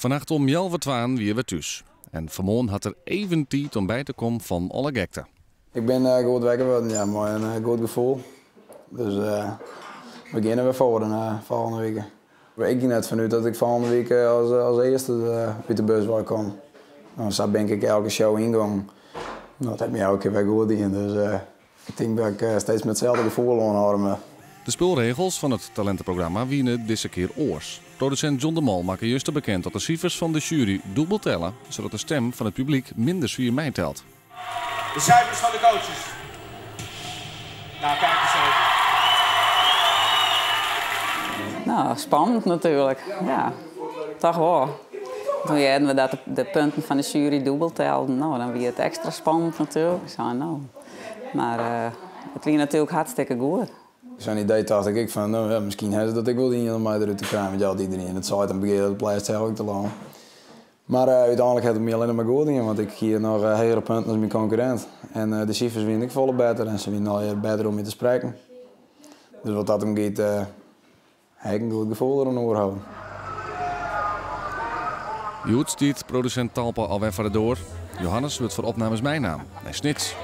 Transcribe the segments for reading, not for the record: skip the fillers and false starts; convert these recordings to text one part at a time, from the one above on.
Fannacht om healwei twaen wie er wer thús. En fanmoarn hat er even tiid om by te kommen fan alle gekte. Ik bin goed wekker wurden, ja, mei in goed gefoel. Dus we geane wer foar de folgjende wike. Ik gie net fanút dat ik folgjende wike as earste út de bus wei kom. No, sa bin ik elke show yngongen. No, dat hat my elke kear wer goed dien, dus ik tink dat ik steeds mei itselde gefoel oanhâlde moat. De spulregels fan it talinteprogramma wiene dizze kear oars. Produsint John de Mol makke juster bekend dat de sifers fan de sjuery dûbel telle, sadat de stim fan it publyk minder swier meitelt. De cijfers van de coaches. Nou, kijk eens even. Nou, spannend natuerlik. Ja, toch wol. Toen hearden we dat de punten fan de sjuery dûbel telden. No, dan wie it ekstra spannend natuerlik. Sei no. Mar it wie natuerlik hartstikke goed. Sa'n idee tocht ik ek fan, no ja, miskien ha se dat ek wol dien om my derút te krijen, want ja, iderien it seit, dan begjin je it lêst sels ek te leauwen. Mar úteinlik hat it my allinnich mar goed dien, want ik hie noch hegere punten as myn konkurrint. En de sifers wiene ek folle better en se wiene allegear better om my te sprekken. Dus wat dat oangiet ha ik in goed gefoel deroan oerholden. Hjoed stiet produsint Talpa alwer foar de doar. Johannes wurdt foar opnames meinaam nei Snits.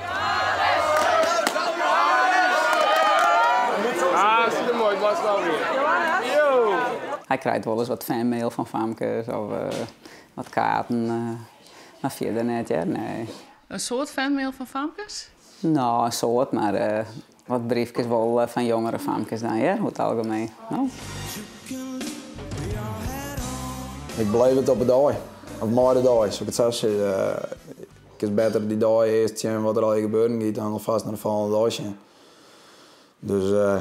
Hy krijt wolris wat fanmail fan famkes of wat kaarten, mar fierder net hear, nee. In soad fanmail fan famkes? No, in soad, mar wat briefkes wol fan jongere famkes dan hear, oer it algemeen. No. Ik beleef it op 'e dei, of mei de dei, soe ik it sa sizze. Kinst better dy dei earst sjen wat der allegear gebeuren giet dan alfêst nei de folgjende dei sjen. Dus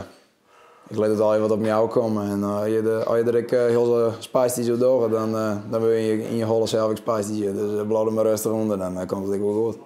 ik lit it allegear wat op my ôfkomme en as je der ek hiel spastysk oer dogge, dan wurde je yn je holle sels ek spastysk. Dus bliuw der mar rêstich ûnder, dan komt it ek wol goed.